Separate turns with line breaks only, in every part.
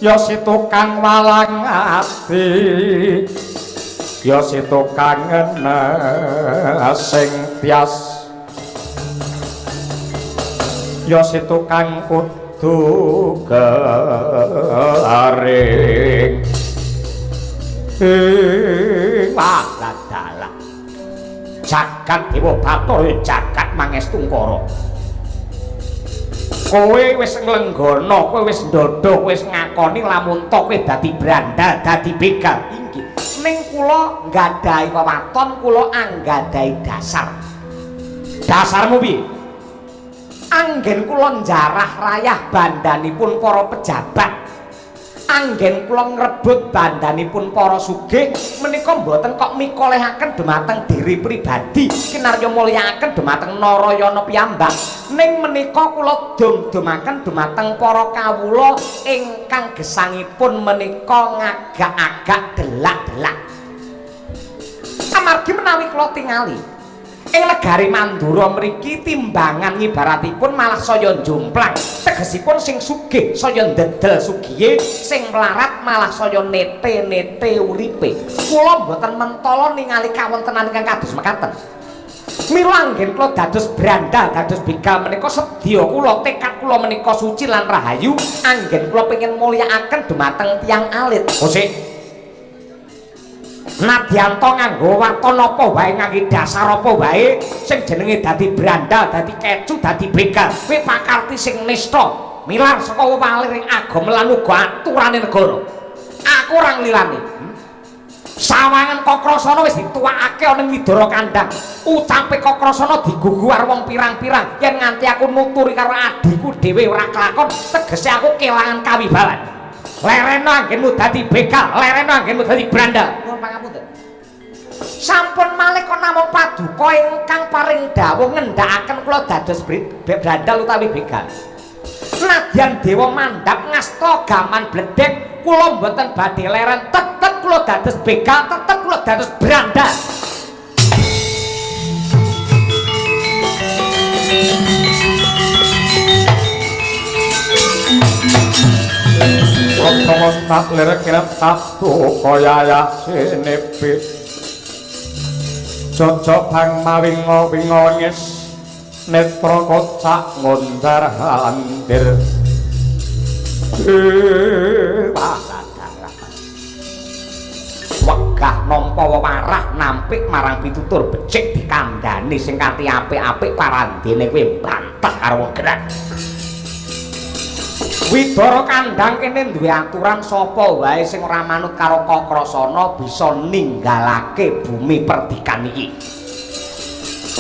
Ya si tukang walang ati, ya si tukang sing tias, ya si tukang kudu garing. Wah, dalah jagat Dewa Bathara, jagat Mangestungkara. Kowe wis nglenggana, kowe wis ndodho, kowe wis ngakoni lamun to kowe dadi brandal, dadi begal. Inggih. Ning kula nggadahi wewaton, kula anggadhahi dasar. Dasarmu piye? Anggen kula njarah rayah bandanipun para pejabat. Anggen kula ngrebut bandanipun para sugih menika mboten kok mikolehaken dumateng diri pribadi, kinarya mulyakaken dumateng Narayana piyambak. Ning menika kula dum-dumaken dumateng para kawula ingkang gesangipun menika ngagak-agak delak-delak. Amargi menawi kula tingali ing negari Mandura mriki timbangan ngibaratipun malah saya jomplang. Tegesipun sing sugih saya ndedel sugihe, sing melarat malah saya nete-nete uripe. Kula mboten mentala ningali kawontenan ingkang kados mekaten. Mila anggen kula dados brandal, dados begal menika sedya kula, tekad kula menika suci lan rahayu, anggen kula pengin mulyakaken dumateng tiyang alit. Kosik nadyan to nganggo waton apa wae, ngangge dasar apa wae, sing jenenge dadi brandal, dadi kecu, dadi begal, kuwi pakarti sing nista milar saka wewaliring agama lan uga aturane negara. Aku ora nglilani. Sawangan Kakrasana wis dituwakake ana ing Widara Kandhang. Ucape Kakrasana digugu karo wong pirang-pirang. Yen nganti aku nuturi karo adhiku dhewe ora kelakon, tegese aku kelangan kawibawan. Lereno anggenmu dadi begal, lereno anggenmu dadi brandal. Nuwun pangapunten. Sampun malih kok namung paduka ingkang paring dawuh ngendhakaken kula dados brandal utawi begal. Nadyan dewa mandhap ngasta gaman bledhek, kula mboten badhe leren, tetep kula dados begal, tetep kula dados brandal.
Pratawa tak lirek taptu kaya yasinepi. Cocok bang mawinga winga wengis netra kocak ngundar andir.
Wegah nampa wewarah nampik marang pitutur becik dikandhani sing kanthi apik-apik parandene kowe bantah karo wong gerak. Widara Kandhang kene duwe aturan sapa wae sing ora manut karo Kakrasana bisa ninggalake bumi perdikan iki.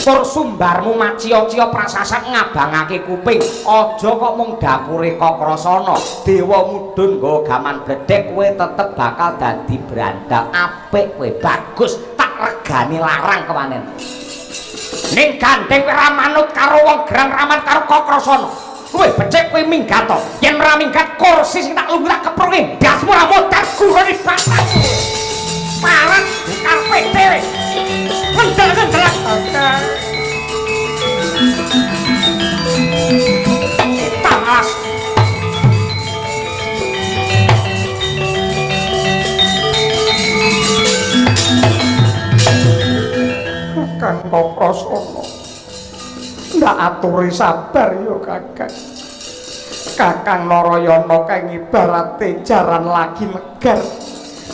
Tur sumbarmu maciya-ciya prasasat ngabangake kuping, aja kok mung dapure Kakrasana, dewa mudhun nggawa gaman bledhek kowe tetep bakal dadi brandal. Apik kowe, bagus, tak regani larang kewanen. Ning gandeng kowe ora manut karo wong gerang, ra manut karo Kakrasana. Kowe becik kowe minggat to. Yen ora minggat kursi sing tak lungguh tak kepruke ndasmu ora modar gurune batangmu. Pareng karepe dhewe. Ngendel-ngendel. Tamas.
Kakang Kakrasana. Ndak aturi sabar ya Kakang. Kakang Narayana kae ngibarate jaran lagi megar,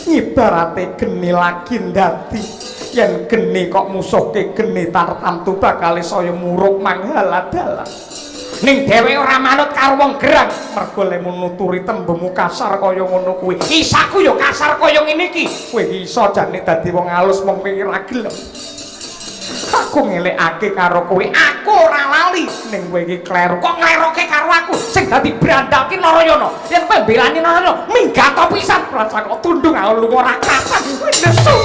ngibarate geni lagi ndadi. Yen geni kok musuhke geni tartamtu bakal saya muruk manghala-dalan.
Ning dheweke ora manut karo wong gerang,
mergo lemu nuturi tembemu kasar kaya ngono kuwi.
Isaku ya kasar kaya ngene iki.
Kowe iso jane dadi wong alus mung kowe ora gelem. Aku ngelekake karo kowe,
aku ora lali.
Ning kowe iki kleru.
Kok ngleroke karo aku sing dadi brandal ki Narayana. Yen kowe mbelani Narayana, minggat pisan.
Rasa kok tundung aku lunga ora kapan. Nesu.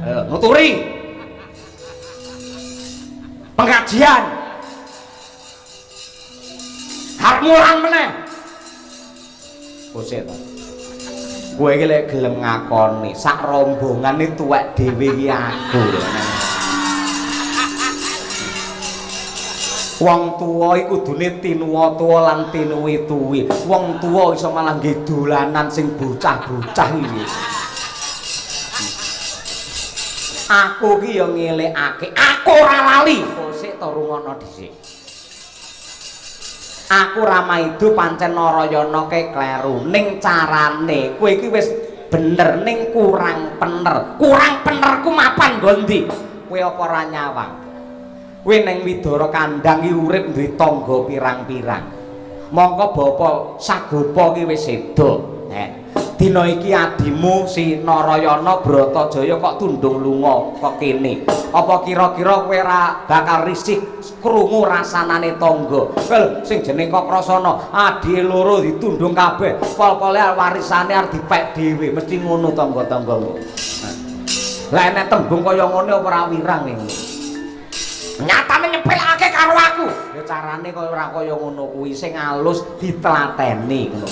Ayo nuturi. Pengajian. Arep mulang meneh. Bosek to. Kowe iki lek gelem ngakoni sak rombongane tuwek dhewe iki aku lho. Wong tuwa iku kudune tinuwa-tuwa lan tinuwi-tuwi. Wong tuwa iso malah nggih dolanan sing bocah-bocah iki. Aku ki ya ngelekake, aku ora lali. Oh, sik to rungono dhisik. Aku ora maido pancen Narayana ke kleru ning carane. Kowe iki wis bener ning kurang pener. Kurang penerku mapan nggo ndi? Kowe apa ora nyawang? Kowe ning Widara Kandang iki urip duwe tangga pirang-pirang. Mongko bapa Sagopa ki wis seda. Dina iki adimu si Narayana Bratajaya kok tundung lunga kok kene. Apa kira-kira kowe ora bakal risih krungu rasanane tangga? Kowe sing jeneng Kakrasana, adhihe loro ditundung kabeh, pol-pole warisane arep dipek dhewe, mesti ngono tangga-tanggamu. Lah enek tembung kaya ngene apa ora wirang iki? Nyatane nyepelake karo aku. Ya carane kaya ora kaya ngono kuwi, sing alus ditlateni ngono.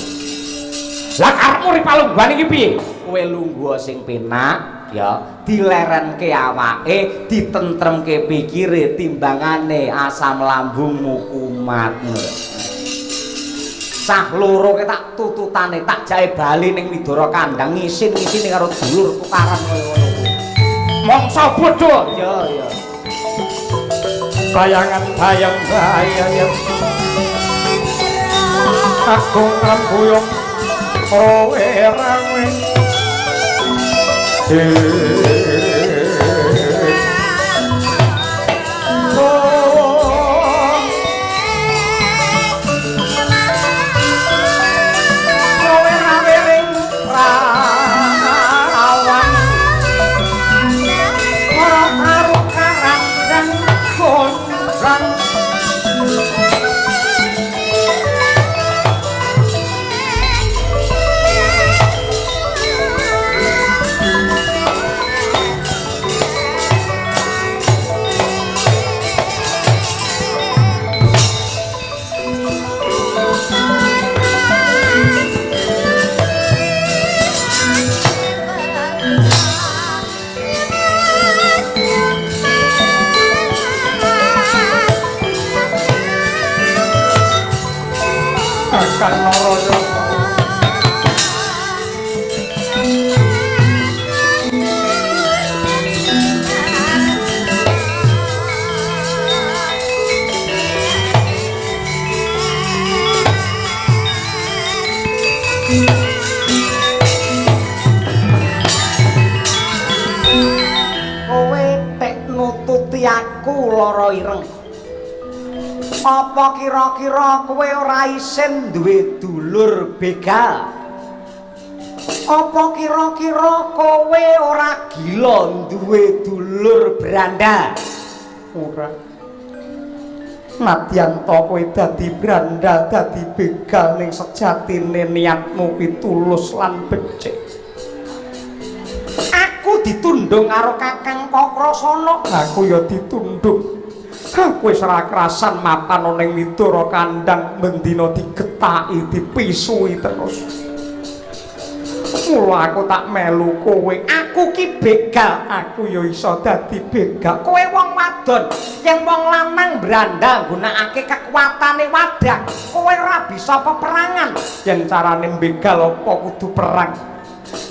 Lah karepmu ri palungguhan iki piye? Kowe lungguh sing penak ya, dilerenke awake, ditentremke pikire, timbangane asam lambungmu kumat. Cah loro ke tak tututane, tak jae bali ning Widara Kandang ngisin-ngisini karo dulur tukaran kaya ngono kuwi. Mongso bodho. Ya ya.
Bayangan bayang bayang aku ngrembuyung rowe rawe. Rowe rawe ring rawan ora karo karandang gondrang. Kakang Narayana
Kowe tek nututi aku lara ireng. Apa kira-kira kowe ora isin duwe dulur begal? Apa kira-kira kowe ora gila duwe dulur beranda?
Ora. Nadyan to kowe dadi brandal, dadi begal, ning sejatine niatmu kuwi tulus lan becik.
Aku ditundung karo Kakang Kakrasana.
Aku ya ditundung. Aku wis ora krasan mapan ning Widara Kandang, bendina digetaki, dipisui terus. Mula aku tak melu kowe.
Aku ki begal,
aku ya iso dadi begal.
Kowe wong wadon, yen wong lanang brandal nggunakake kekuatane wadah, kowe ora bisa peperangan.
Yen carane begal apa kudu perang?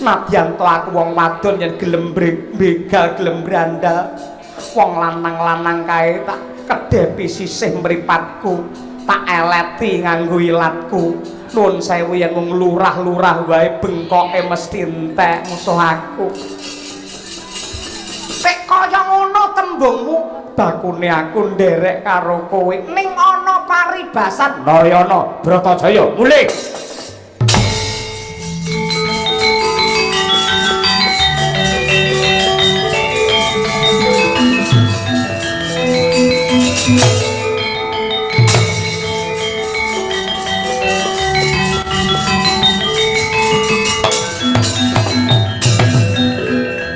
Nadyan to aku wong wadon yen gelem begal, gelem brandal, wong lanang-lanang kae tak kedhepi sisih mripatku, tak eleti nganggo ilatku. Nuwun sewu yen wong lurah-lurah wae bengkoke mesti entek musuh aku.
Sik kaya ngono tembungmu,
bakune aku nderek karo kowe.
Ning ana paribasan Narayana Bratajaya mulih.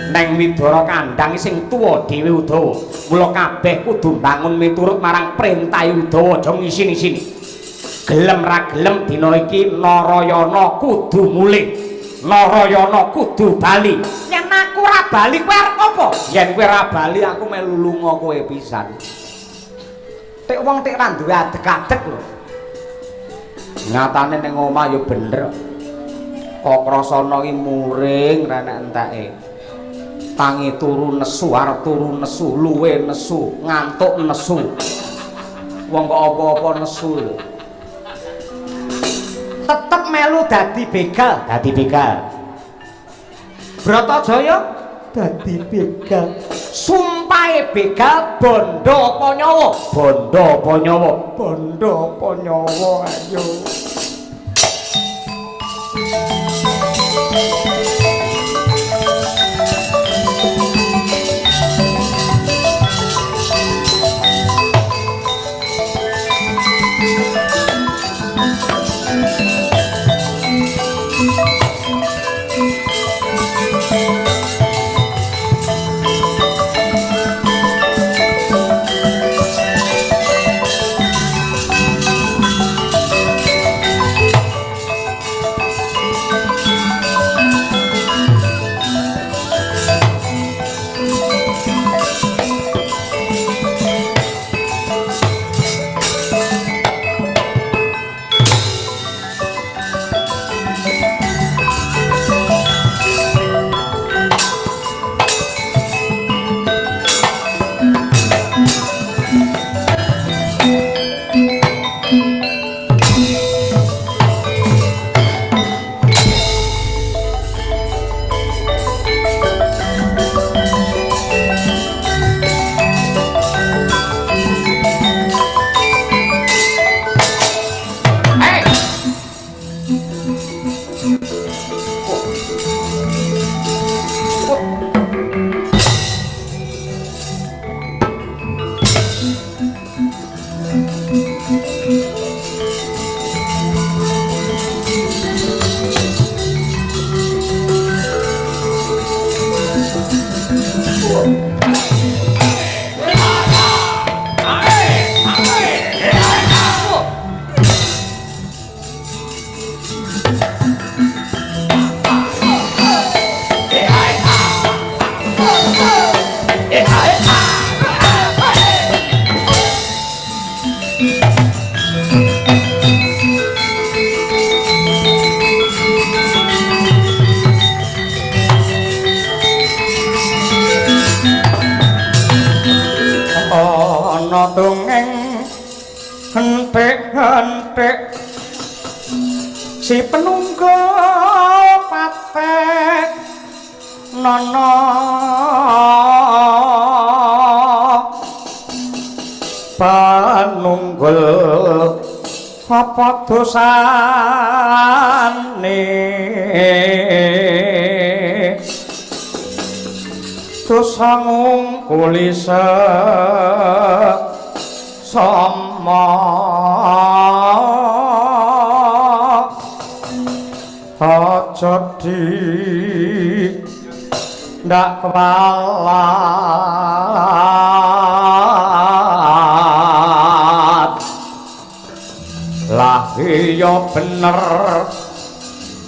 Neng Widara Kandang sing tuwa dhewe Udawa. Mula kabeh kudu mbangun miturut marang perintah Udawa, aja ngisin-isini. Gelem ra gelem dina iki Narayana kudu mulih. Narayana kudu bali. Yen aku ora bali kowe arep apa? Yen kowe ora bali aku melu lunga kowe pisan.
Tek wong tek ra duwe adeg-adeg lho. Nyatane ning omah ya bener. Kokrasana iki muring ra enek enteke. Tangi turu nesu, arep turu nesu, luwe nesu, ngantuk nesu. Wong kok apa-apa nesu lho. Tetep melu dadi begal,
Dadi begal.
Bratajaya dadi begal. Sumpahe begal bondo apa nyawa?
Bondo apa nyawa?
Bondo apa nyawa ayo.
Hei!
Ana dongeng entek-entek si penunggu patek nono panunggul apa dosane dosa ngungkuli sama aja di ndak kualat lah iya bener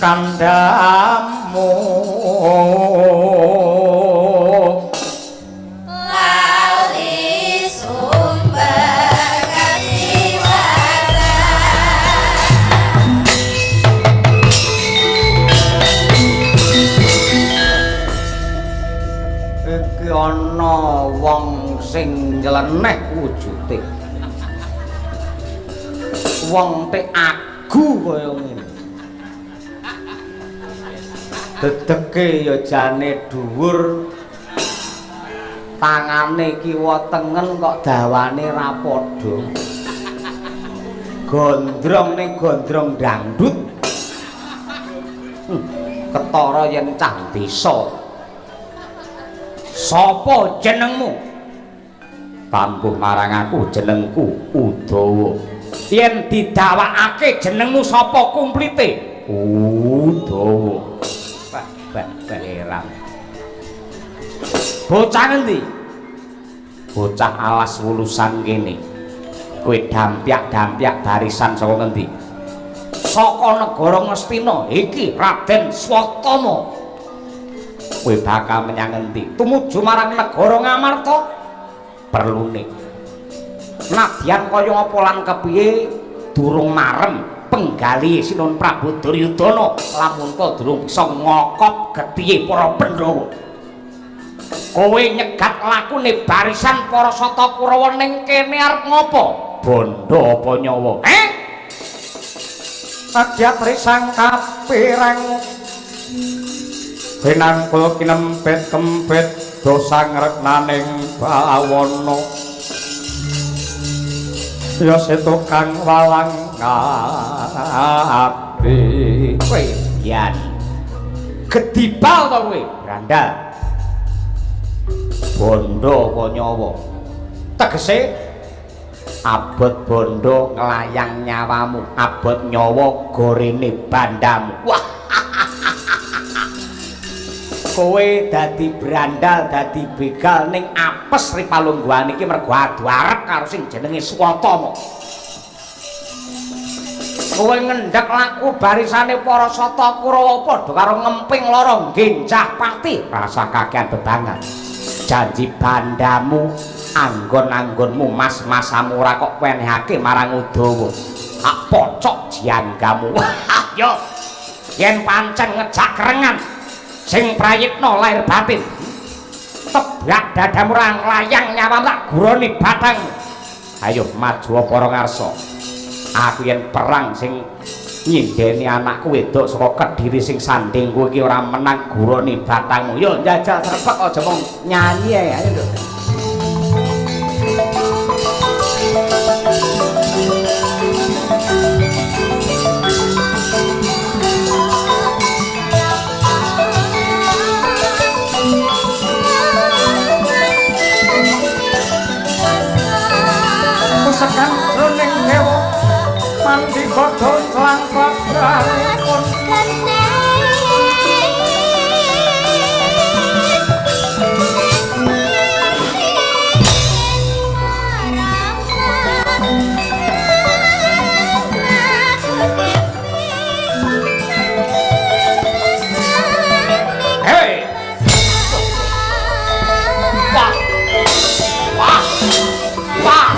kandhamu.
Lali sumber katiwasan.
Iki ana wong sing nyeleneh wujude. Wong tek agu kaya ngene. Dedeke ya jane dhuwur. Tangane kiwa tengen kok dawane ra padha. Gondrong ning gondrong dangdut. Ketara yen cah desa.
Sapa jenengmu? Tambuh marang aku jenengku Udawa. Yen didawakake jenengmu sapa kumplite? Udawa. Bah bah heran. Bocah ngendi? Bocah alas wulusan kene. Kowe dampyak-dampyak barisan saka ngendi? Saka negara Ngastina. Iki Raden Swatama. Kowe bakal menyang ngendi? Tumuju marang negara Ngamarta. Perlune. Nadyan kaya apa lan kepiye durung marem penggali Sinuwun Prabu Duryudana lamun ta durung bisa ngokop getihe para Pandhawa. Kowe nyegat lakune barisan para Sata Kurawa ning kene arep ngopo? Bondo apa nyawa? Eh?
Adyatri sang kapireng binangkul kinempit kempit dosa ngreknaning bawana ya setukang walang ngabdi.
Kowe yen gedibal to kowe, brandal. Bondo apa nyawa? Tegese abot bondo nglayang nyawamu, abot nyawa gorene bandamu. Wah. Kowe dadi brandal, dadi begal ning apes ripalungguhan iki mergo adu arep karo sing jenenge Swatama. Kowe ngendhek laku barisane para Sata Kurawa padha karo ngemping lara nggenjah pati, rasa kakean bebangan. Janji bandamu, anggon-anggonmu mas-masamu ora kok wenehake marang Udawa. Tak pocok janggamu. Yo, yen pancen ngejak kerengan sing prayitna lahir batin, tebak dadamu ra nglayang nyawamu tak guroni batang. Ayo maju para ngarsa. Aku yen perang sing nyindeni anakku wedok saka Kediri sing sanding kowe iki ora menang guroni batangmu. Yo njajal srepek aja mung nyanyi ae. Ayo nduk.
Pusekan jroning dewa mandi bodho lan padranipun.
Hei. Wah. Wah. Wah.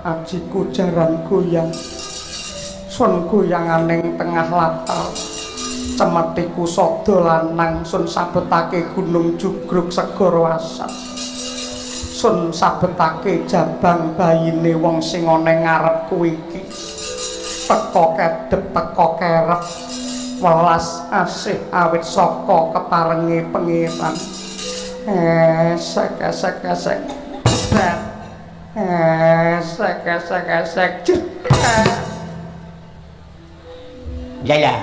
Ajiku jaran goyang sun goyanganing tengah latar cemetiku sada lanang sun sabetake gunung jugruk segara asat sun sabetake jabang bayine wong sing ana ngarepku iki teka kedhep teka kerep welas asih awit saka keparenge pengiran esek esek esek. Esek esek esek.
Ya ya.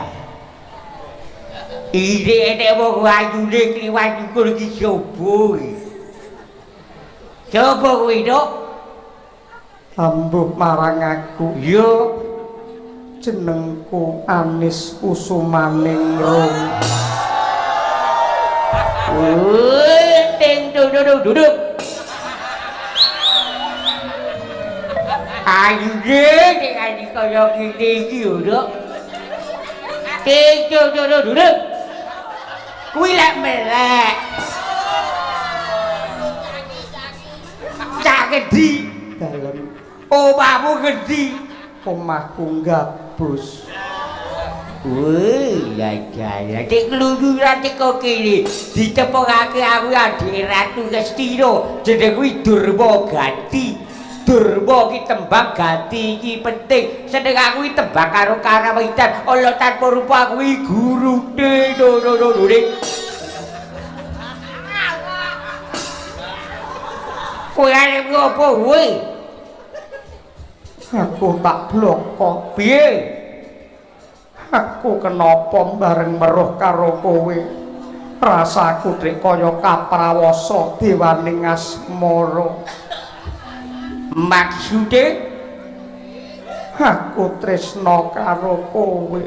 Iki enek wong ayune kliwat nyukur iki sapa iki? Sapa kuwi, Dok?
Ambuh marang aku.
Iya,
jenengku Anis Kusumaningrum.
Ting duduk duduk. Ayune nek ayu kaya ngene iki yo, Dok. Ting duduk duduk. Kuwi lek melek. Cak ngendi?
Dalem.
Omahmu ngendi?
Omahku Gabus.
Wih, ya ya, nek keluyuran teko kene ditepungake aku adike Ratu Ngastina, jeneng kuwi Durma Gati. Durma ki tembang, Gati iki penting. Seneng aku iki tembang karo karawitan, ala tanpa rupa aku iki gurune. No no no no. Kowe arep ngopo kowe?
Aku tak bloko.
Piye?
Aku kenapa bareng meruh karo kowe? Rasaku dik kaya kaprawasa dewaning asmara.
Maksude
aku tresna karo kowe.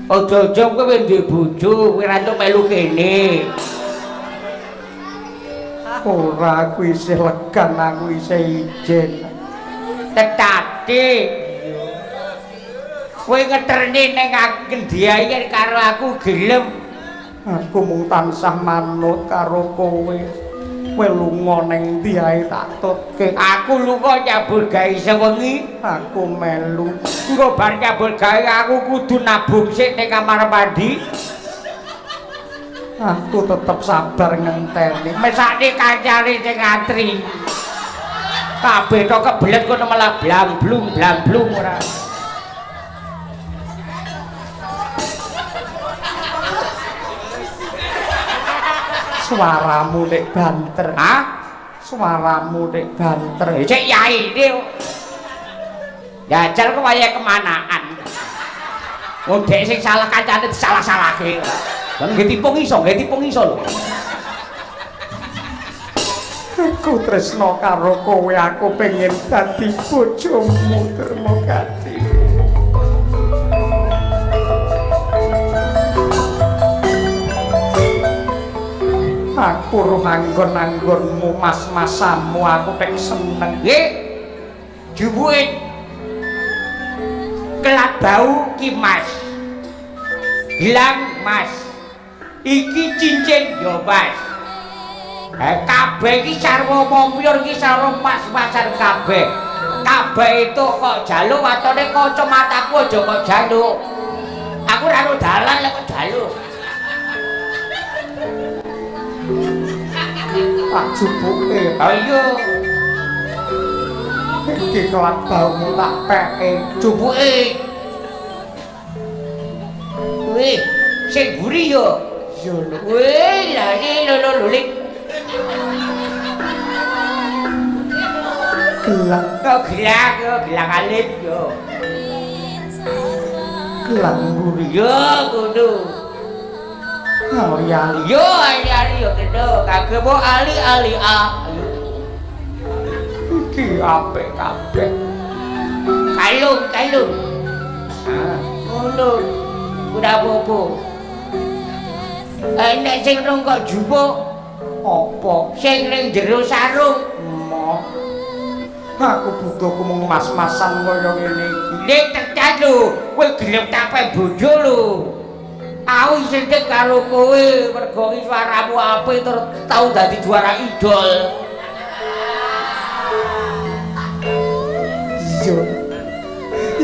Aja-aja kowe duwe bojo, kowe ra entuk melu kene.
Ora, aku isih legan, aku isih ijen.
Tetate. Kowe ngeterne ning ngendi ae karo aku gelem.
Aku mung tansah manut karo kowe. Kowe lunga ning ndi ae tak tutke.
Aku lunga nyambut gawe sewengi,
aku melu.
Engko bar nyambut gawe aku kudu nabung sik ning kamar mandi.
Aku tetep sabar ngenteni.
Mesake kancane sing ngantri. Kabeh tok kebelet kono malah blang-blung blang-blung ora.
Suaramu nek banter.
Hah?
Suaramu nek banter.
Cek yaine. Jajal ku wayahe kemanaan. Wong dhek sing salah kancane disalah-salahke. Lah nggih tipung iso, nggih tipung iso lho.
Aku tresna karo kowe, aku pengen dadi bojomu Durmagati. Aku roh anggon-anggonmu, mas-masamu, aku tek seneng.
Nggih. Jupuke kelat bau ki Mas. Gelang Mas. Iki cincin yo Mas. Kabeh iki sarwa mompyor iki sarwa mas-masan kabeh. Kabeh itu kok jaluk watone kacamataku aja kok jaluk. Aku ora ro dalan lek kok jaluk.
Tak jupuke.
Ha iya.
Iki kelat baumu tak peke.
Jupuke. Wih, sing mburi yo.
Yo lho.
Wih, lha iki lho lho lho.
Gelang.
Kok gelang yo, gelang alit yo.
Gelang mburi.
Yo ngono.
Ali-ali.
Yo ali-ali yo kena kagem ali-ali a.
Iki apik kabeh.
Kalung, kalung. Ah, ngono. Ora apa-apa. Nek sing rong kok jupuk
apa?
Sing ning jero sarung.
Emoh. Aku butuhku mung mas-masan kaya ngene iki.
Nek tekan lho, kowe gelem tape bojo lho. Aku seneng karo kowe mergo iki suaramu apik tur tau dadi juara idol.
Iya.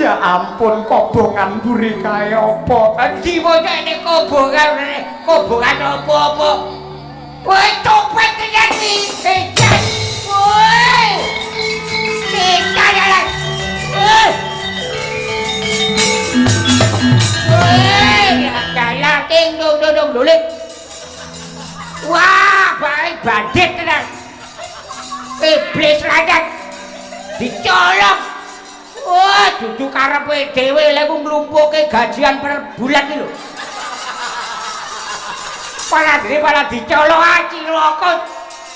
Ya ampun, kobongan mburi kae apa?
Endi bocah nek kobongan, kobongan apa-apa? Kowe copet tenan iki. Ejan. Kowe. Ejan ala. Kowe. Dalah ting dong dong dong lulik. Wah, baik bandit tenan. Iblis lanang dicolong. Wah, dudu karepe dhewe lek nglumpuke gajian per bulan iki lho. Malah dhewe malah dicolong ah cilaka.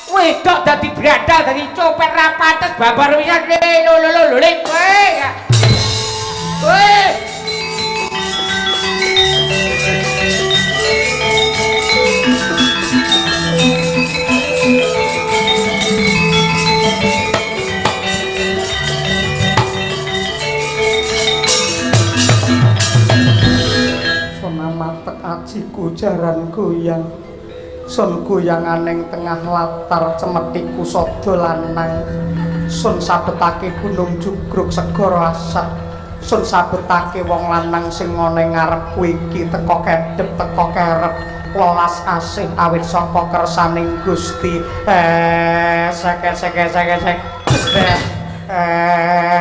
Wedok dadi brandal, dadi copet ra pantes babar wisan lho lho lho lho. Kowe. Kowe.
Matek ajiku jaran goyang sun goyanganing tengah latar cemetiku sada lanang sun sabetake gunung jugruk segara asat sun sabetake wong lanang sing ana ing ngarepku iki teka kedhep teka kerep welas asih awit saka kersaning Gusti. Sek sek sek sek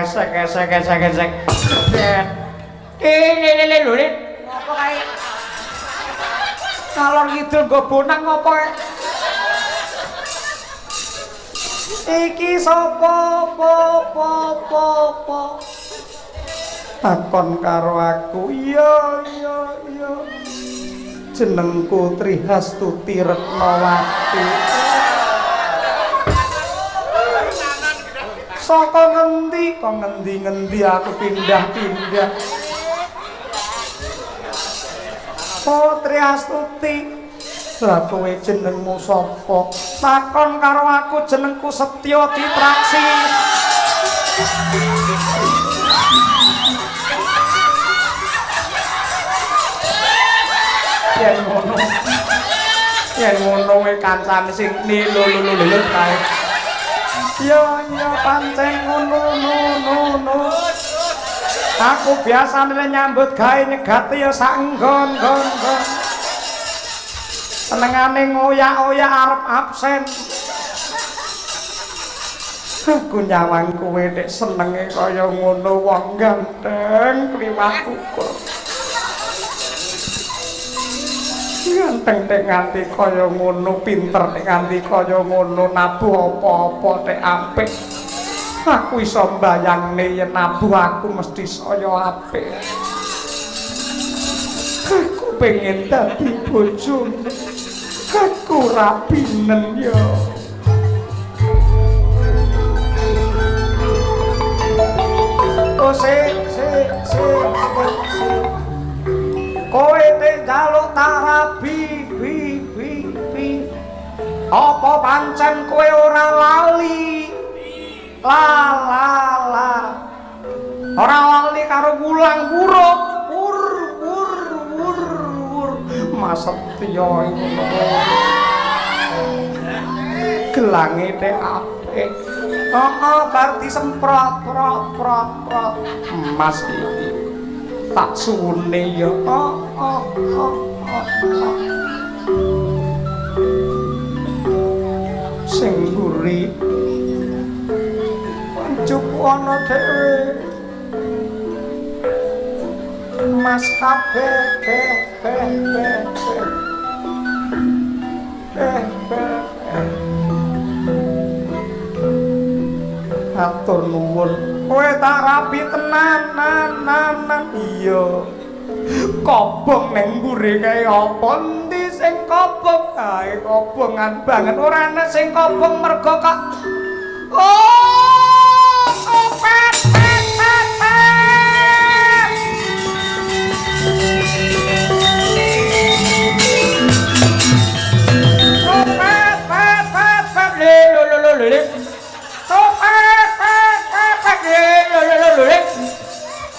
sek sek sek sek
le le le lho ngopo kae
ngalor ngidul nggo bonang ngopo kae iki sapa po po po po takon karo aku. Iya iya iya jenengku Trihastuti Retnawati. Saka ngendi kok ngendi-ngendi aku pindah-pindah. Oh Trihastuti, lah kowe jenengmu sapa? Takon karo aku jenengku Setya Citraksi. Yen ngono. Yen ngono kowe kancane sing lho lho lho kae. Ya ya pancen ngono no no no. Aku biasane nyambut gawe nyegati ya sak nggon-nggon. Senengane ngoyak-oyak arep absen. Aku nyawang kowe nek senenge kaya ngono wong ganteng kliwat ukur. Ganteng nek nganti kaya ngono, pinter nek nganti kaya ngono, nabuh apa-apa nek apik. Aku iso mbayangne yen nabuh aku mesti saya apik. Aku pengen dadi bojomu. Aku rabinen ya. Oh se se se se. Kowe nek njaluk tak rabi bi bi bi. Apa pancen kowe ora lali? La la la. Ora lali karo wulang wuruk. Wur wur wur wur. Mas Setya ngono. Gelange tek apik. Heeh, bar disemprot prot prot prot. Mas iki tak suwune ya. Oh oh oh oh. Sing mburi njupuk ana dhewe. Mas kabeh be be be be be. Atur nuwun. Kowe tak rapi tenan nan nan nan. Iya. Kobong ning mburi kae apa? Endi sing kobong? Kae kobongan banget. Ora ana sing kobong mergo kok. Oh, kopet pet pet pet. Kopet pet pet pet. Le lo lo lo le. Kopet pet pet pet. Le lo lo lo le.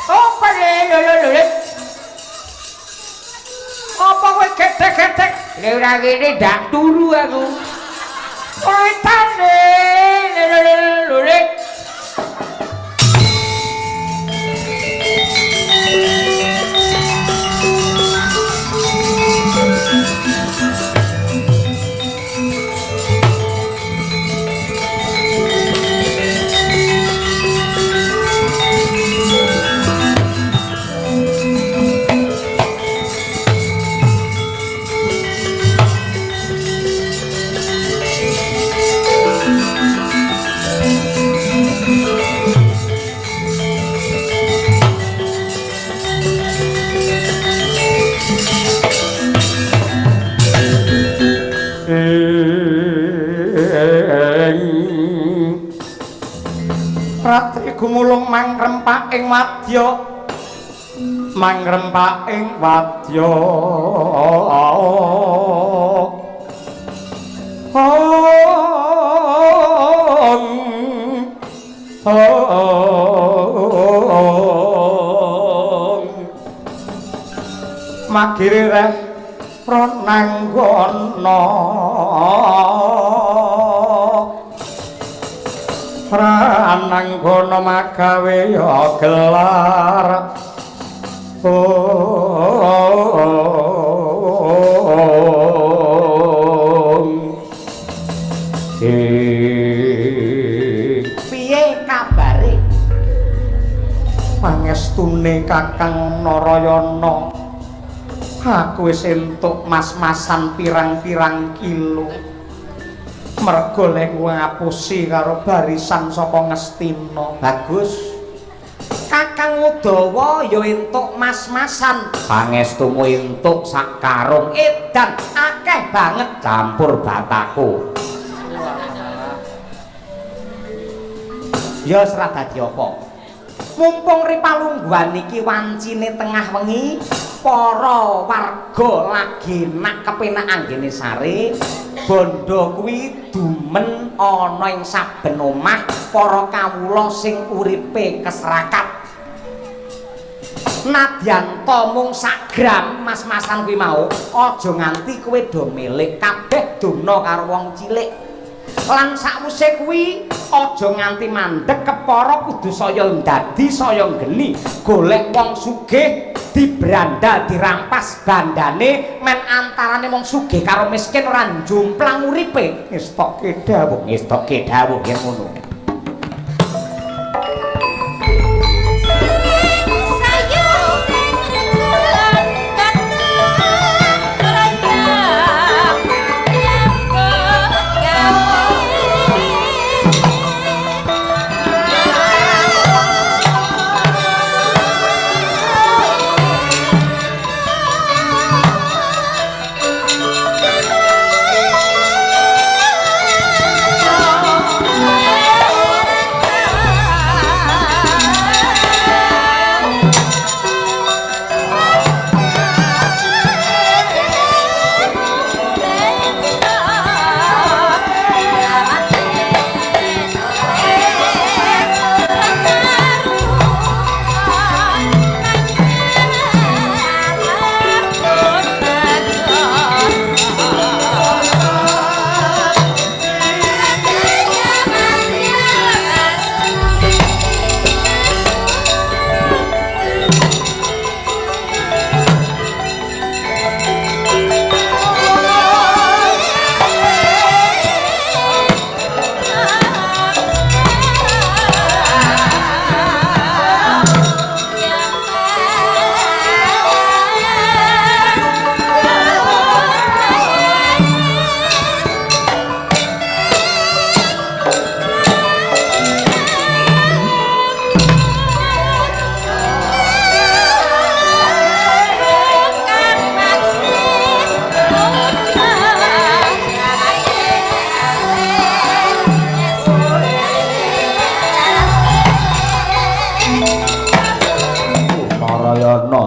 Kopet le lo lo lo le. Apa kowe gedhek-gedhek?
Lha ora kene ndak turu aku.
Kowe le lo lo lo le. Gumulung mangrempak ing wadya, mangrempak ing wadya. Magire reh prananggana, prananggana magawe ya gelar.
Piye kabare?
Pangestune Kakang Narayana, aku wis entuk mas-masan pirang-pirang kilo. Mergo lek ngapusi karo barisan saka Ngastina.
Bagus. Kakang Udawa ya entuk mas-masan. Pangestumu entuk sak karung edan akeh banget campur bataku. Ya wis ra dadi apa. Mumpung ripalungguhan iki wancine tengah wengi, para warga lagi nak kepenak anggene sare, bondo kuwi dumen ana ing saben omah para kawula sing uripe keserakat. Nadyan ta mung sak gram mas-masan kuwi mau, aja nganti kowe do milik kabeh dono karo wong cilik. Lan sakwise kuwi aja nganti mandeg kepara kudu saya ndadi saya geni golek wong sugih dibrandal dirampas bandane men antarane wong sugih karo miskin ora njumplang uripe.
Ngestokke dawuh,
ngestokke dawuh yen ngono.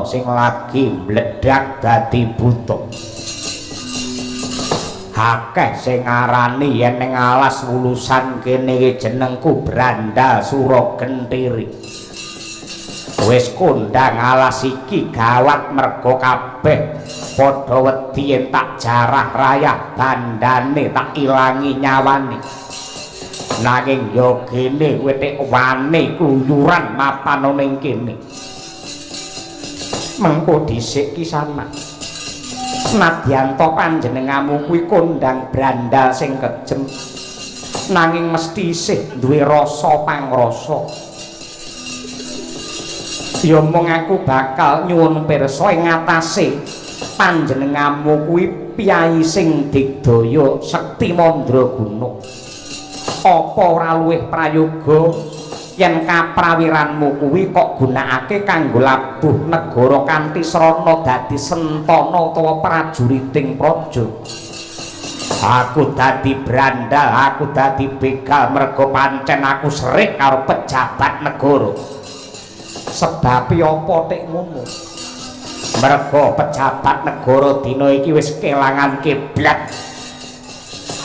Sing lagi mledhak dadi buta. Akeh sing ngarani yen ning alas wulusan kene iki jenengku Brandal Suragenthiri. Wis kondang alas iki gawat mergo kabeh padha wedi yen tak jarah rayah bandane tak ilangi nyawane. Nanging ya kene kowe tek wani kluyuran mapan ning kene.
Mengko dhisik kisana. Nadyan ta panjenenganmu kuwi kondang brandal sing kejem, nanging mesti isih duwe rasa pangrasa. Ya mung aku bakal nyuwun pirsa ing ngatasé panjenenganmu kuwi piyayi sing digdaya sekti mandraguna. Apa ora luwih prayoga yen kaprawiranmu kuwi kok gunakake kanggo labuh negara kanthi srana dadi sentana utawa prajuriting praja?
Aku dadi brandal, aku dadi begal mergo pancen aku serik karo pejabat negara.
Sebabe apa tek ngono?
Mergo pejabat negara dina iki wis kelangan kiblat.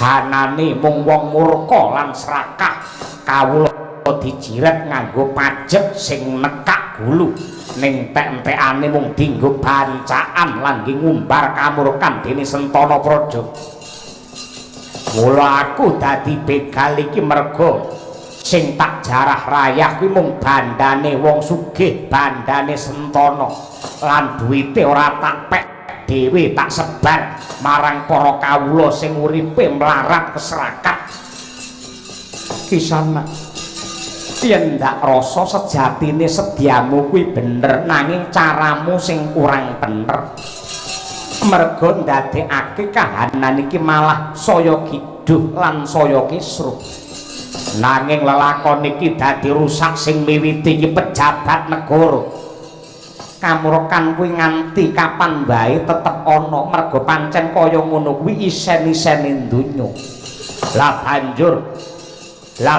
Hanane mung wong murka lan serakah, kawula dijiret nganggo pajek sing nekak gulu, ning entek-entekane mung dienggo bancaan lan ngumbar kamurkan dening Sentana Praja. Mula aku dadi begal iki mergo sing tak jarah rayah kuwi mung bandane wong sugih, bandane Sentana, lan duwite ora tak pek dhewe, tak sebar marang para kawula sing uripe mlarat keserakat.
Kisana, yen ndak rasa sejatine sediamu kuwi bener, nanging caramu sing kurang bener. Mergo ndadekake kahanan iki malah saya giduh lan saya kisruh.
Nanging lelakon iki dadi rusak sing miwiti iki pejabat negara.
Kamurkan kuwi nganti kapan wae tetep ana, mergo pancen kaya ngono kuwi isen-isene donya.
Lah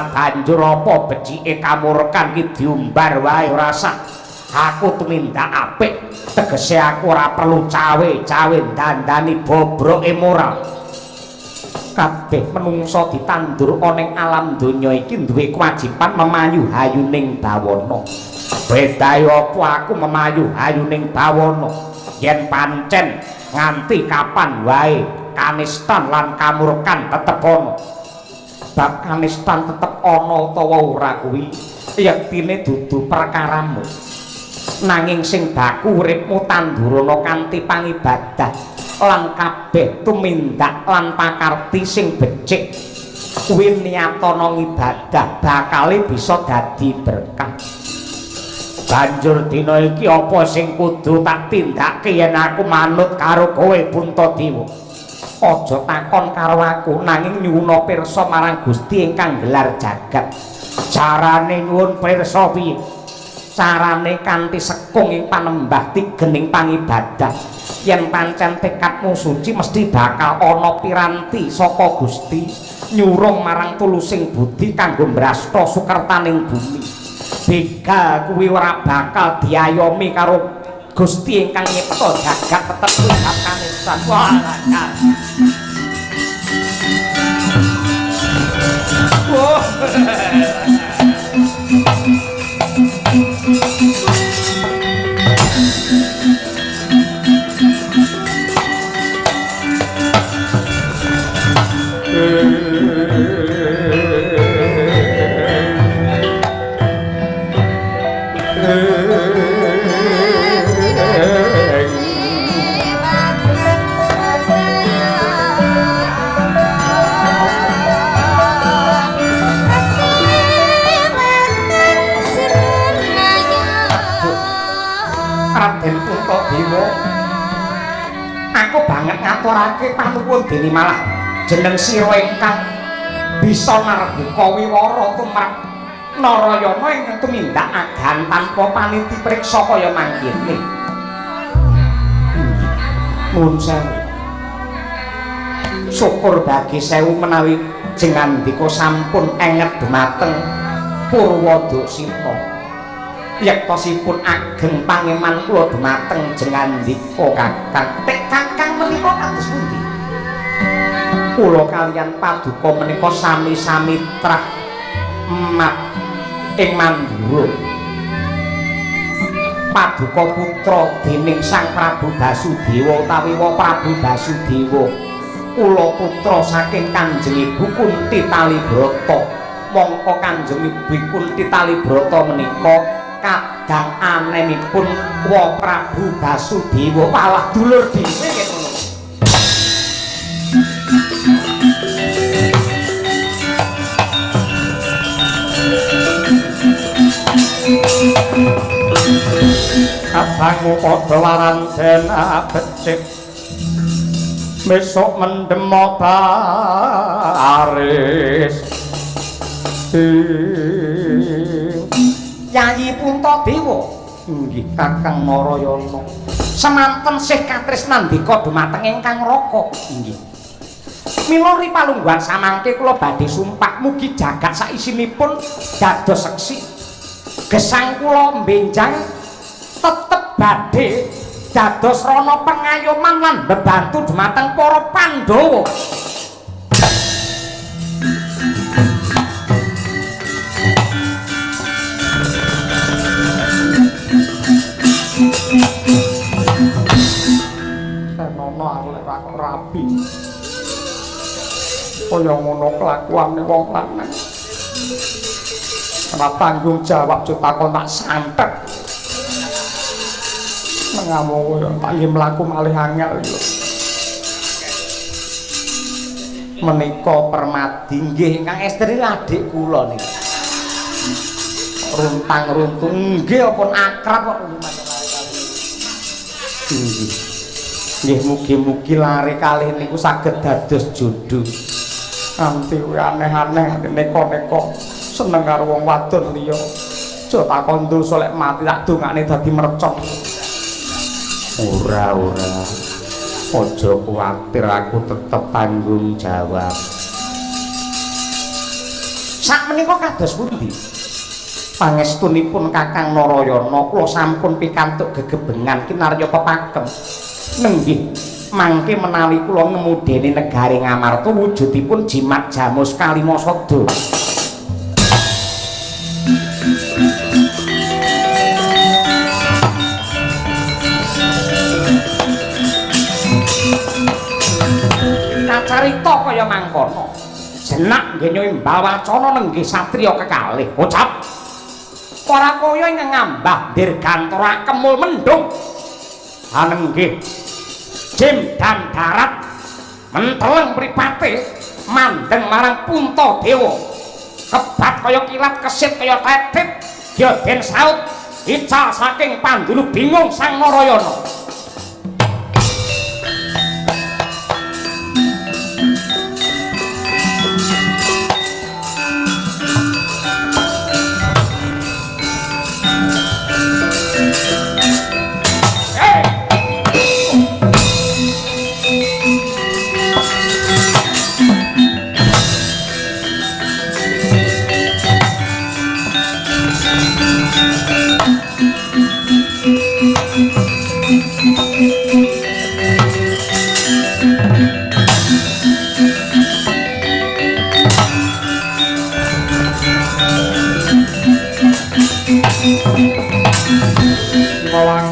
banjur apa becike kamurkan iki diumbar wae ora sah. Aku tumindak apik, tegese aku ora perlu cawe-cawe dandani bobroke moral.
Kabeh menungsa ditandur ana ing alam donya iki duwe kewajiban memayu hayuning bawana.
Bedae apa aku memayu hayuning bawana yen pancen nganti kapan wae kanistan lan kamurkan tetep ana.
Bab kanistan tetep ana utawa ora kuwi yektine dudu perkaramu. Nanging sing baku uripmu tandurana kanthi pangibadah lan kabeh tumindak lan pakarti sing becik kuwi niatana ngibadah bakale bisa dadi berkah.
Banjur dina iki apa sing kudu tak tindake yen aku manut karo kowe Puntadewa?
Aja takon karo aku, nanging nyuwuna pirsa marang Gusti ingkang gelar jagat.
Carane nyuwun pirsa piye?
Carane kanthi sekung ing panembah tigening pangibadah. Yen pancen tekadmu suci mesti bakal ana piranti saka Gusti nyurung marang tulusing budi kanggo mbrasta sukertaning bumi. Begal kuwi ora bakal diayomi karo Gusti ingkang nyipta jagat tetep kuwi bab kanistan. Wah, wah. Raden Puntadewa, aku banget ngaturake panuwun dene malah jeneng sira ingkang bisa narbuka wiwara tumrap Narayana ingkang tumindak agan tanpa paniti priksa kaya mangkene. Nuwun sewu. Syukur bagi sewu menawi jengandika sampun enget dumateng Purwadaksina. Yektosipun ageng pangeman kula dumateng jengandika Kakang. Tek Kakang menika kados pundi? Kula kaliyan paduka menika sami-sami trah mat ing Mandura. Paduka putra dening Sang Prabu Basudewa utawi wa Prabu Basudewa. Kula putra saking Kanjeng Ibu Kunti Talibrata. Mongko Kanjeng Ibu Kunti Talibrata menika kadang anemipun wa Prabu Basudewa. Walah dulur dhewe nggih ngono.
Kadangmu padha waranten becik besok mendemo baris.
Yayi Puntadewa,
Inggih Kakang Narayana.
Semanten sih katresnandika dumateng ingkang raka.
Inggih. Milori palungguhan samangke kula badhe sumpah mugi jagat saisinipun dados seksi. Gesang kula mbenjang tetep badhe dados rana pengayoman lan bebantu dhumateng para Pandhawa.
Senono aku lek ora kok rabi. Kaya ngono kelakuane wong lanang. Ora tanggung jawab jo takon tak santet. Mengamu koyo tak nggih mlaku malih angel iki.
Menika Permadi nggih ingkang estri adik kula niki. Runtang-runtung nggih ampun akrab kok nggih.
Nggih mugi-mugi lare kalih niku saged dados jodho. Nganti kowe aneh-aneh neko-neko seneng karo wong wadon liya. Aja takon dosa lek mati tak dongakne dadi mercon.
Ora ora. Aja kuwatir aku tetep tanggung jawab. Sakmenika kados pundi? Pangestunipun Kakang Narayana kula sampun pikantuk gegebengan kinarya pepakem. Nenggih mangke menawi kula ngemudene negari Ngamarta wujudipun jimat jamus Kalimasada. Kacarita kaya mangkono. Jenak nggih nyimbal wacana nenggih satriya kekalih. Ucap. Para kaya ingkang ngambah dirgantara kemul mendung. Anenggih jim dan darat menteleng mripate mandeng marang Puntadewa. Kebat kaya kilat kesit kaya tetit ya den saut ical saking pandulu bingung Sang Narayana.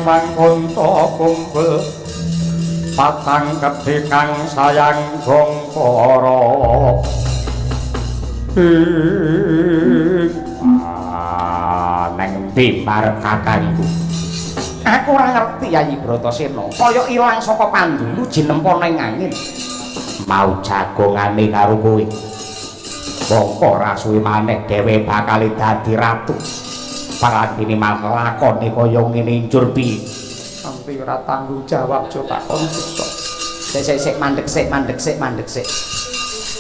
Wang unta kumpul patang kedhe kang sayang gongkara.
Neng ndi marep kakangku? Aku ora ngerti Yayi Bratasena. Kaya ilang saka pandulu jinempa ning angin. Mau jagongane karo kowe. Mongko ora suwe maneh dhewe bakal dadi ratu. Parantine malah lakone kaya ngene njur piye?
Sampe ora tanggung jawab jo takon sesuk.
Sik sik sik mandek sik mandek sik mandek sik.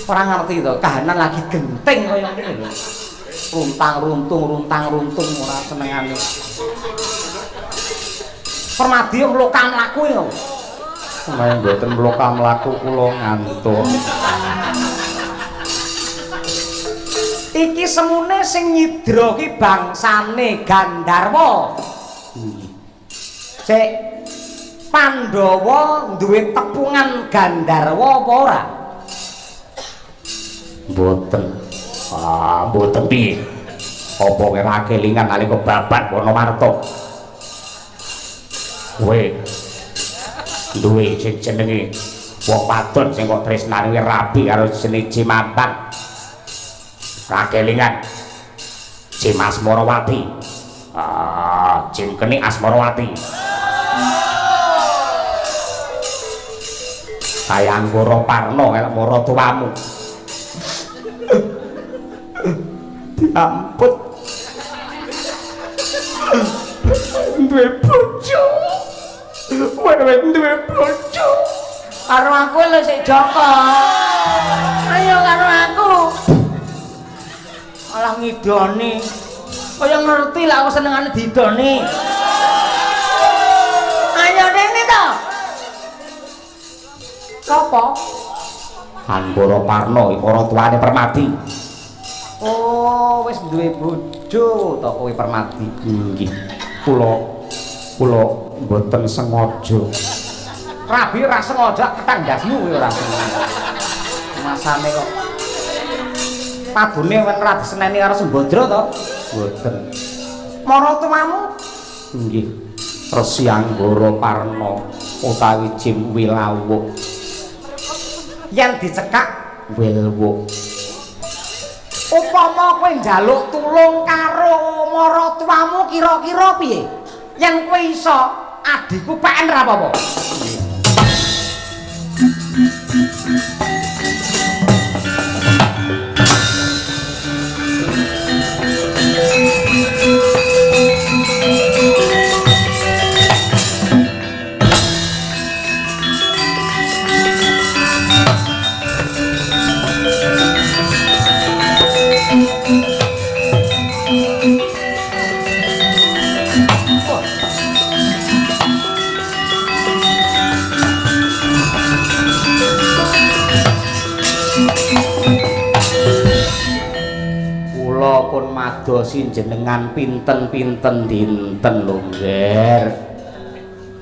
Ora ngerti to, kahanan lagi genting kaya ngene lho. Runtang runtung runtang runtung ora senengane. Permadi mloka mlaku ya.
Sampeyan mboten mloka mlaku kula ngantuk.
Iki semune sing nyidra ki bangsane Gandharwa. Sik Pandhawa duwe tepungan Gandharwa apa ora? Mboten. Ah, mboten piye? Apa kowe ora kelingan nalika babat Wanamarta? Kowe duwe sing jenenge wong wadon sing kok tresnane rabi karo jenenge Jimantan. Ra kelingan Jim Asmarawati. Ah, Jim Keni Asmarawati. Kaya Anggara Parna elek maratuwamu.
Diamput. Duwe bojo. Wewe duwe bojo.
Karo aku lho sik Joko. Ayo karo aku. Alah ngidoni. Kaya ngerti lah aku senengane didoni. Ayo rene to. Sopo? Anggara Parna para tuane Permadi.
Oh, wis duwe bojo to kowe Permadi?
Nggih. Kula mboten sengaja.
Rabi ora sengaja ketang ndasmu kowe ora sengaja. Masane kok padune wen ra diseneni karo Sembadra to?
Mboten.
Mara tuamu?
Nggih. Resi Anggara Parna utawi Jim Wilawuk.
Yen dicekak
Wilwuk.
Upama kowe njaluk tulung karo maratuamu kira-kira piye? Yen kowe iso, adhiku peken ra apa-apa.
Kula pun madosi jenengan pinten-pinten dinten lho, Ngger.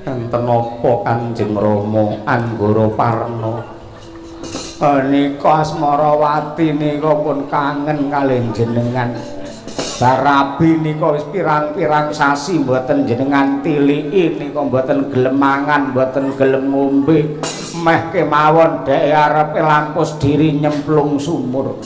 Enten apa Kanjeng Rama Anggara Parna? Nika Asmarawati nika pun kangen kalih jenengan. Barabi nika wis pirang-pirang sasi mboten jenengan tiliki nika mboten gelem mangan, mboten gelem ngombe. Meh kemawon dhek arepe lampus diri nyemplung sumur.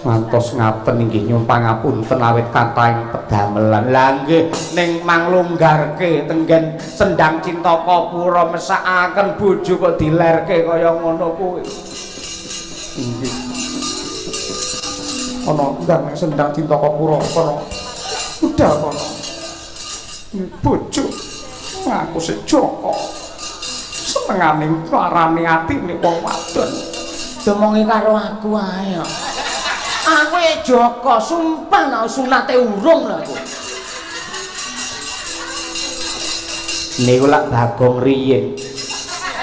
Ngantos ngaten inggih nyuwun pangapunten awit kathahing pedamelan. Lah nggih ning manglunggarke tenggen Sendang Cintaka Pura mesakaken bojo kok dilerke kaya ngono kuwi. Nggih.
Ana ndang ning Sendang Cintaka Pura kono. Budal kono. Bojo aku sik Joko. Senengane larane atine wong wadon. Domongi karo aku ae. Aku Joko, sumpah nek sunate urung lho aku.
Niku lak Bagong riyin.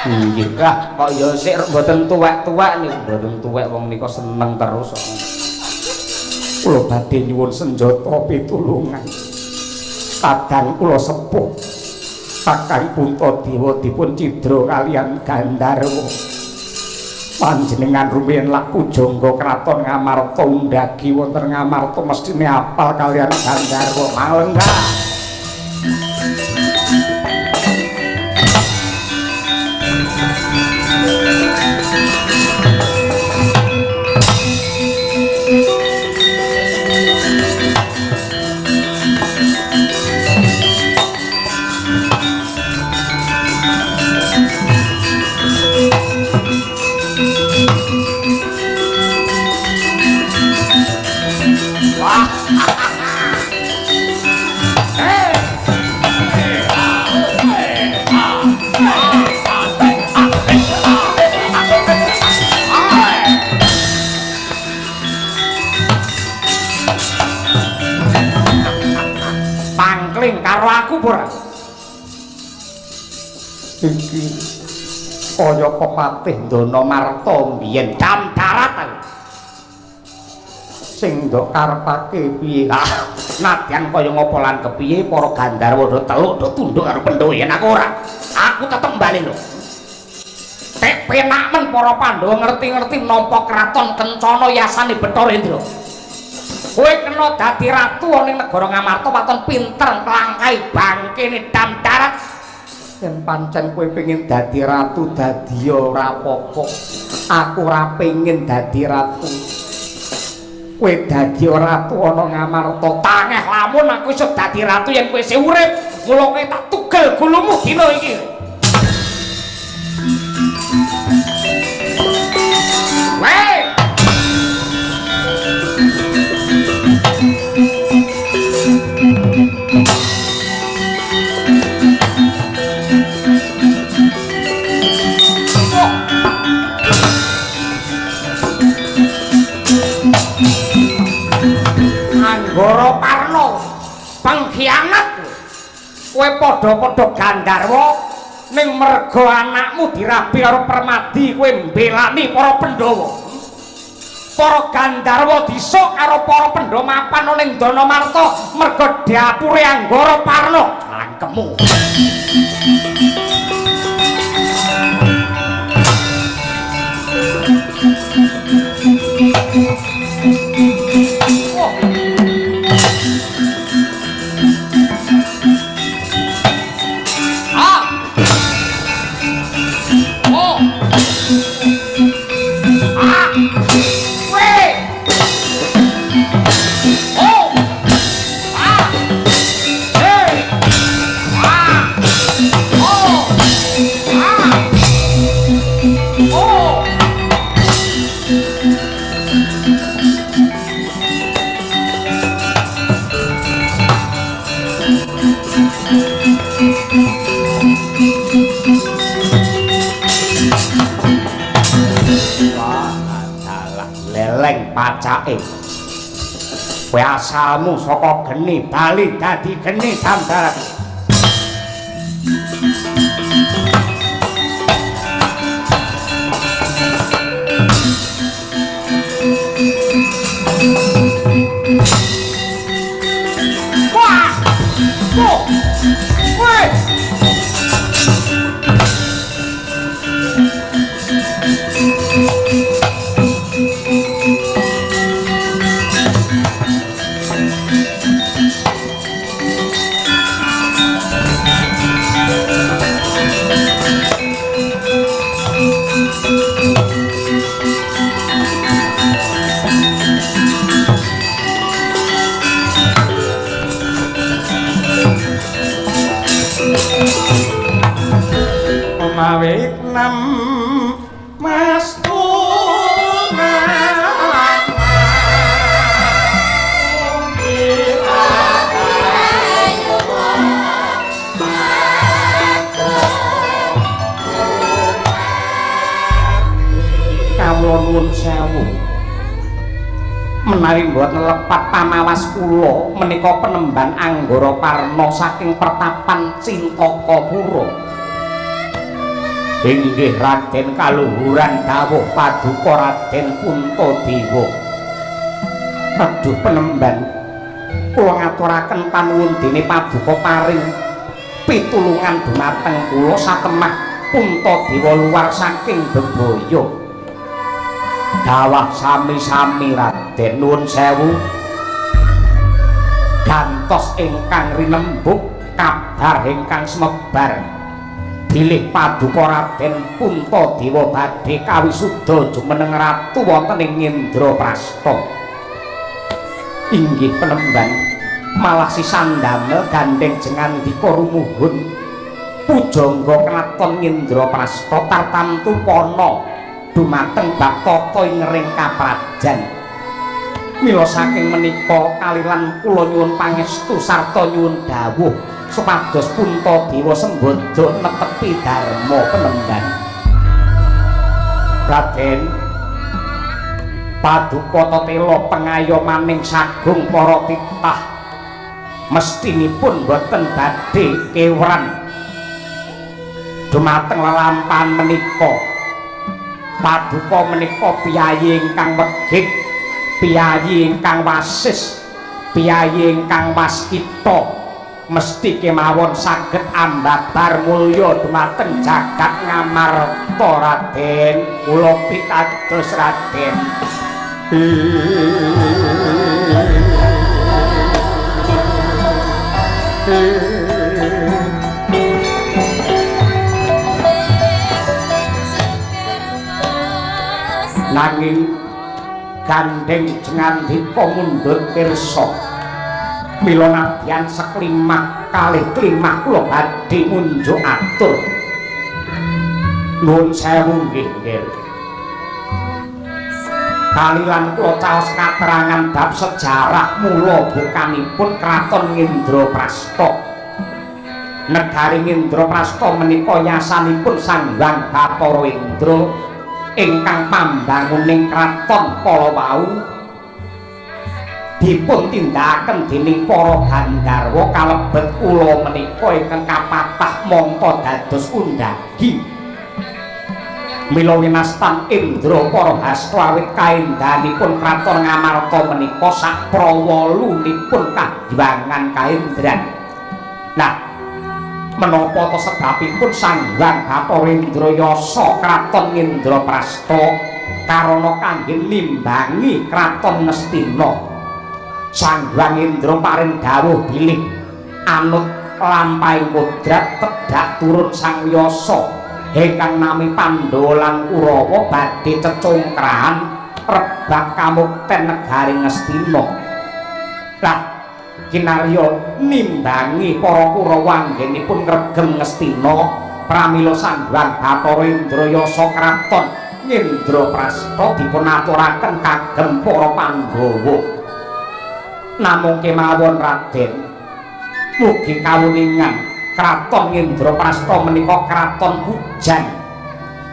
Nggih. Lah kok ya sik mboten tuwek-tuwek niku, mboten tuwek wong nika seneng terus kok.
Kula badhe nyuwun senjata pitulungan. Kadang kula sepuh. Kakang Puntadewa dipun cidra kalian Gandharwa. Panjenengan rumiyin lak pujangga kraton Ngamarta undagi wonten Ngamarta mesthine apal kalian Gandharwa. Malenggah.
Pangkling karo aku ora?
Iki kaya pepatih
Ndana Marta mbiyen dam darat aku.
Sing ndok karepake piye?
Ah, nadyan kaya ngopo lan kepiye para Gandharwa do teluk do tunduk karo Pandhawa yen aku ora. Aku tetep bali lho. Tek penak men para Pandhawa ngerti-ngerti nampa kraton kencana yasane Bathara Indra. Kowe kena dadi ratu ana ing negara Ngamarta waton pinter nglangkai bangkene dam darat.
Yen pancen kowe pengin dadi ratu dadi ora apa-apa. Aku ora pengin dadi ratu. Kowe dadi ratu ana Ngamarta.
Tangeh lamun aku iso dadi ratu yen kowe isih urip, mula kowe tak tugel gulumu dina iki. Weh! Anggara Parna, pengkhianat kowe. Padha-padha Gandharwa Ning merga anakmu dirabi karo Permadi kowe mbelani para Pandhawa. Para Gandharwa disuk karo para Pandhawa mapan ning Danamarta merga dapure Anggara Parna. Cangkemmu. Leleng pacake. Kowe asalmu saka geni bali dadi geni sambaran. Wah! Oh! Weh!
Mawik nem Mas
Kawula nuwun sewu. Menawi mboten lepat pamawas kula menika penemban Anggara Parna saking pertapan Cintakapura. Inggih Raden kaluhuran dawuh paduka Raden Puntadewa. Aduh penemban, kula ngaturaken panuwun dene paduka paring pitulungan dumateng kula satemah Puntadewa luar saking bebaya. Dawah sami-sami Raden nuwun sewu. Gantos ingkang rinembuk kabar ingkang semebar bilih paduka Raden Puntadewa badhe kawisuda jumeneng ratu wonten ing Indraprasta. Inggih penemban, malah sisan damel gandeng jengandika rumuhun pujangga kraton Indraprasta tartamtu pana dumateng bab tata ingring kaprajan. Mila saking menika kalilan kula nyuwun pangestu sarta nyuwun dawuh supados Puntadewa sembada netepi dharma penemban. Raden, paduka tetela pengayomaning sagung para titah mestinipun boten badhe kewran dumateng lelampahan menika. Paduka menika piyayi ingkang wegik, piyayi ingkang wasis, piyayi ingkang waskita mesti kemawon saged ambabar mulya dumateng jagat Ngamarta. Raden, kula pitados Raden. Nanging gandeng jengandika mundhut pirsa. Mila nadyan seklimah kalih klimah kula badhe ngunjuk atur. Nuwun sewu nggih, nggih. Kalilan kula caos katerangan bab sejarah mula bukanipun Kraton Indraprasta. Negari Indraprasta menika yasanipun Sang Hyang Bathara Indra ingkang pambanguning kraton kala wau. Dipun tindakaken dening para gandharwa kalebet kula menika ingkang kapatah mangka dados undagi. Mila winastan Indra para hasta awit kaendahanipun kraton Ngamarta menika saprawolunipun kahyangan kaendran. Nah, menapa to sebabipun Sang Hyang Bathara Indra Yasa kraton Indraprasta karana kangge nimbangi kraton Ngastina? Sang Hyang Indra paring dawuh bilih anut lampahing kodrat tedhak turun Sang Yasa ingkang nami Pandhawa lan Kurawa badhe cecungkrahan rebab kamukten negari Ngastina. Lah, kinarya nimbangi para Kurawa anggenipun ngregem Ngastina, pramila Sang Hyang Bathara Indra Yasa kraton Indraprasta dipun aturaken kagem para Pandhawa. Namung kemawon Raden, mugi kawuningan kraton Indraprasta menika kraton pujan,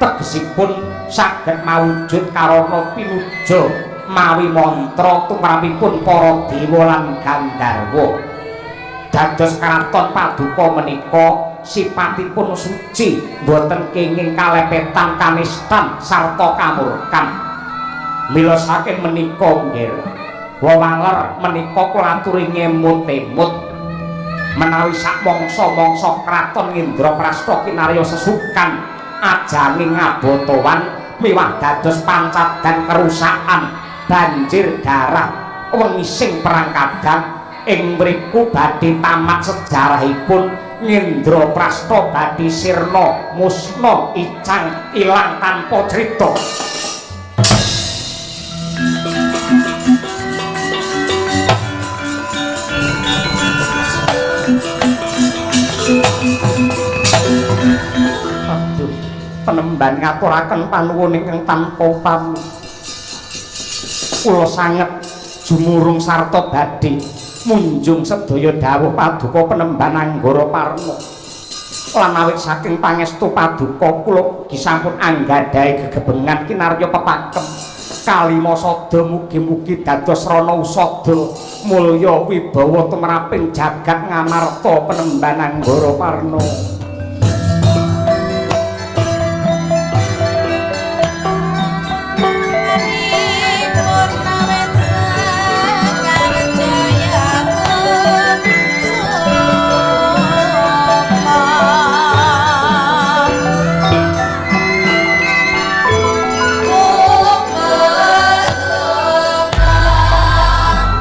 tegesipun saged mawujud karana pinuja mawi mantra tumrapipun para dewa lan gandharwa. Dados kraton paduka menika sipatipun suci, boten kenging kalepetan kanistan sarta kamurkan. Mila saking menika nggih wewaler menika kula aturi ngemut-emut menawi sak mangsa-mangsa kraton Indraprasta kinarya sesukan ajange ngabotowan miwah dados pancadan kerusakan banjir darah wengising perang kadang ing mriku badhe tamat sejarahipun Indraprasta badhe sirna musna icang ilang tanpa crita. Aduh, penemban ngaturaken panuwun ingkang tanpa upami. Kula sanget jumurung sarta badhe munjung sedaya dawuh paduka penemban Anggara Parna. Lan awit saking pangestu paduka kula ugi sampun anggadhahi gegebengan kinarya pepakem kalima sada mugi-mugi dados rana usada mulya wibawa tumraping jagat Ngamarta penemban Anggara Parna.